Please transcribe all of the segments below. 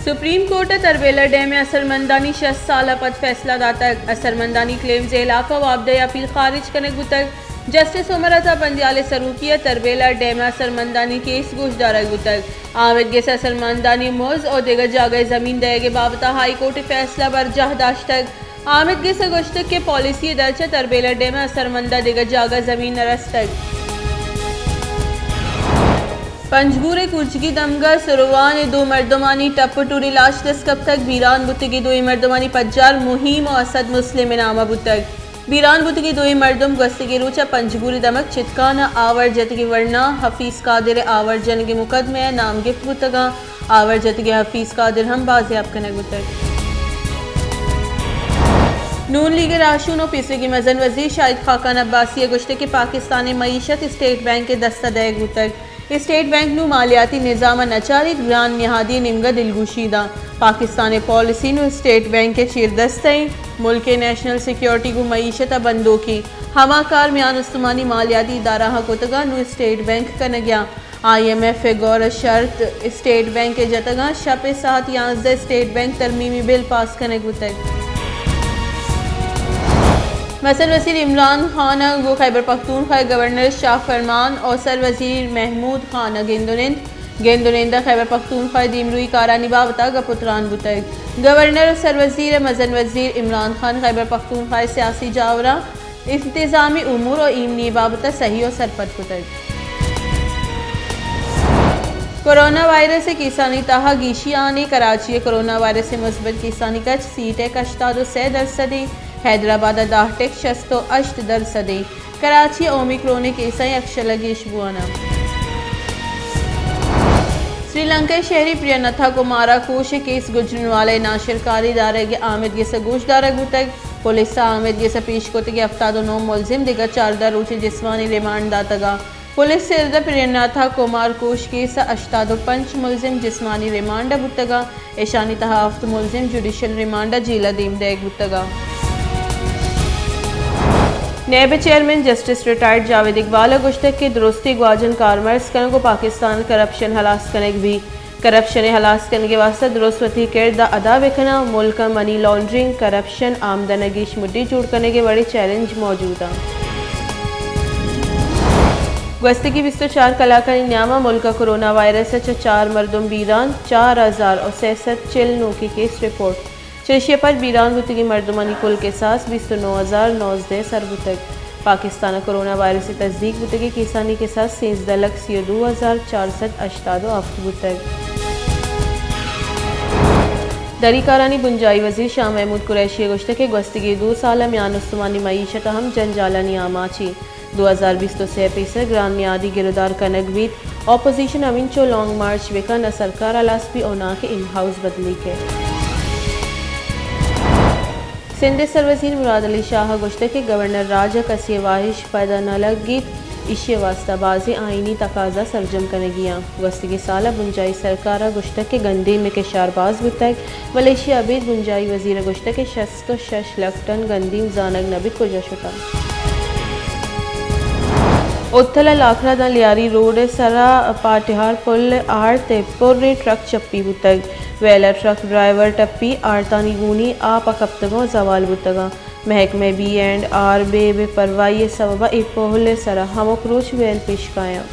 Supreme court ءَ تربیلا ڈیم ءِ اثرمندانی شست سال ءَ پد فیصلہ داتگ۔ اثرمندانی کلیمز ءِ ہلاپ ءَ وابدہ ءِ اپیل خارج کنگ بوتگ۔ جسٹس عمر عطا بندیال ءِ سروکی ءَ تربیلا ڈیم ءِ اثرمندانی کیس گوشدارگ بوتگ۔ آمید گس ءَ اثرمندانی مز ءُ دگہ جاگہ ءِ زمین دئیگ ءِ بابت ءَ ہائی کورٹ ءِ فیصلہ برجاہ داشتگ۔ آمید گس ءَ گوشتگ کہ پالیسی ءِ درچ ءَ تربیلا ڈیم ءِ اثرمند ءَ دگہ جاگہ زمین نہ رستگ۔ پنجگور ءِ کورچگی دمگ ءَ سروان ءِ دو مردمانی ٹپ ءُ ٹوری لاش دست کپتگ۔ بیران بوتگیں دوئیں مردمانی پجار مہیم ءُ اسد مسلم ءِ نام ءَ بوتگ۔ بیران بوتگیں دوئیں مردم گوستگیں روچ ءَ پنجگور ءِ دمگ چتکان ءَ آور جتگیں ورنا حفیظ قادر ءِ آور جنگ ءِ مقدمہ ءَ نام گپت بوتگ اَنت۔ آور جتگیں حفیظ قادر ہم بازیاب کنگ بوتگ۔ نون لیگ ءِ راہشون ءُ پیسریگیں مزن وزیر شاہد خاقان عباسی ءَ گوشتگ کہ پاکستان ءِ معیشت اسٹیٹ بینک ءِ دست ءَ دئیگ بوتگ۔ اسٹیٹ بینک نوں مالیاتی نظام ءَ نہ چاریت، گران نہادی ءِ نیمگ ءَ دلگوشی داں۔ پاکستان ءِ پالیسی نوں اسٹیٹ بینک ءِ چیردست ءَ اِنت۔ ملک ءِ نیشنل سیکورٹی گوں معیشت ءَ بندوک اِنت۔ ہما کار میان استمانی مالیاتی ادارہاں کتگ اَنت، نوں اسٹیٹ بینک کنگ ءَ اِنت۔ آئی ایم ایف ءِ گور ءِ شرط اسٹیٹ بینک ءَ جتگ اَنت۔ شپ ءِ ساعت یازدہ اسٹیٹ بینک ترمیمی بل پاس کنگ بوتگ۔ مزن وزیر عمران خان ءَ گوں خیبر پختونخوا ءِ گورنر شاہ فرمان ءُ سر وزیر محمود خان ءَ گند ءُ نند۔ گند ءُ نند ءَ خیبر پختونخوا ءِ دیمروئی کارانی بابت ءَ گپ ءُ تران بوتگ۔ گورنر ءُ سر وزیر ءَ مزن وزیر عمران خان خیبر پختونخوا ءِ سیاسی جاوراں، انتظامی امور ءُ ایمنی ءِ بابت ءَ سہی ءُ سرپد کتگ۔ کرونا وائرس ءِ کیسانی تہا گیشی آنے، کراچی ءَ کرونا وائرس ءِ مثبت کیسانی کچ سی ٹیک ہشتاد ءُ سے درسد ایں، حیدرآباد ءَ داہ ٹیک شست ءُ ہشت درسد ایں، کراچی ءَ اومیکرون ءِ کیساں یکشل ءَ گیش بوان اَنت۔ سری لنکا ءِ شہری پریاناتھا کمار ءَ کوش ءِ کیس گجرانوالہ ءِ ناشرکاری دارگ ءِ آمید گس ءَ گوشدارگ بوتگ۔ پولیس ءَ آمید گس ءَ پیش کتگیں ہفتاد ءُ نو ملزم دگہ چاردہ روچی جسمانی ریمانڈ داتگ اَنت۔ پولیس ءِ رد ءَ پریاناتھا کمار کوش کیس ءَ ہشتاد ءُ پنچ ملزم جسمانی ریمانڈ ءَ بوتگ اَنت۔ ایشانی تہا ہفت ملزم جوڈیشل ریمانڈ ءَ جیل ءَ دیم دئیگ بوتگ اَنت۔ نیب ءِ چیئرمین جسٹس ریٹائرڈ جاوید اقبال ءَ گوشتگ کہ درستیں گواجن کارمرز کنگ ءُ پاکستان ءَ کرپشن ہلاس کنگ بیت۔ کرپشن ءِ ہلاس کنگ ءِ واستہ درست وتی کرد ءَ ادا بہ کناں، ملک ءَ منی لانڈرنگ، کرپشن، آمدن ءَ گیش مڈی جوڑ کنگ ءِ وڑیں چیلنج موجود اَنت۔ گوستگیں بیست ءُ چار کلاکانی نیام ءَ ملک ءَ کرونا وائرس ءِ چہ چار مردم بیران، چار ہزار ءُ سئے سد چل نوکیں کیس رپورٹ۔ چریشی ءَ پد بیران بوتگیں مردمانی کل کساس بیست ءُ نو ہزار نوزدہ ءَ سر بوتگ۔ پاکستان ءَ کرونا وائرس ءِ تصدیق بوتگیں کیسانی کساس سیزدہ لکھ سی ءُ دو ہزار چار سد ہشتاد ءُ ہفت بوتگ۔ دری کارانی بنجاہی وزیر شاہ محمود قریشی ءَ گوشتگ کہ گوستگیں دو سال ءَ میان استمانی معیشت ءَ ہم جنجالانی آماچ ایں۔ دو ہزار بیست ءُ سئے ءَ پیسر گران نیادی گرودار کنگ بیت، اپوزیشن ہمینچو لانگ مارچ بہ کن، نہ سرکار ہلاس بی ءُ ناں کہ ان ہاؤس بدلیگ ءَ۔ سندھ ءِ سروزیر مراد علی شاہ ءَ گوشتگ کہ گورنر راج ءَ کسے ءِ واہش پدا نہ لگیت، ایشی ءِ واستہ بازیں آئینی تقاضا سرجم کنگی اَنت۔ گوستگیں سال ءَ بنجاہی سرکار ءَ گوشتگ کہ گندیم ءِ کشار باز بوتگ، بلے ایشی ءَ ابید بنجاہی وزیر ءَ گوشتگ کہ شست ءُ شش لکھ ٹن گندیم زانگ نہ بیت کجا شتگ۔ اتل ءَ لاکھرا داں لیاری روڈ ءِ سرا پاٹہار پل ءِ آرت ءَ پریں ٹرک چپی بوتگ۔ ویل ءَ ٹرک ڈرائیور ٹپی، آرتانی گونی آپ ءَ کپتگ ءُ زوال بوتگ اَنت۔ محکمہ بی اینڈ آر بے بے پرواہی ءِ سبب ءَ اے پل ءِ سرا ہمک روچ ویل پیش کایاں۔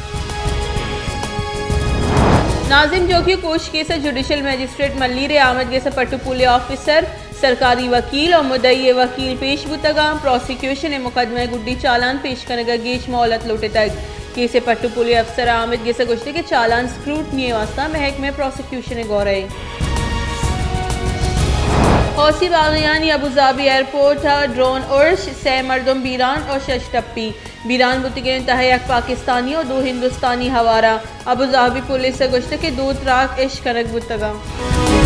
ناظم جوکی ءِ کوش کیس ءَ جوڈیشل مجسٹریٹ ملیر ءِ آمید گس ءَ پٹ ءُ پول ءِ آفیسر، سرکاری وکیل ءُ مدعی ءِ وکیل پیش بوتگ اَنت۔ پراسیکیوشن ءِ مقدمہ ءِ گڈی چالان پیش کنگ ءَ گیش مہلت لوٹتگ۔ کیس ءِ پٹ ءُ پول ءِ افسر ءَ آمید گس ءَ گوشتگ کہ چالان سکروٹنی ءِ واستہ محکمہ پراسیکیوشن ءِ گورا اِنت۔ حوثی باغیانی ابوظہبی ایئرپورٹ ءَ ڈرون ارش، سئے مردم بیران ءُ شش ٹپی۔ بیران بوتگیں تہا یک پاکستانی ءُ دو ہندوستانی ہوار اَنت۔ ابوظہبی پولیس ءَ گوشتگ کہ دو تراک اش کنگ بوتگ اَنت۔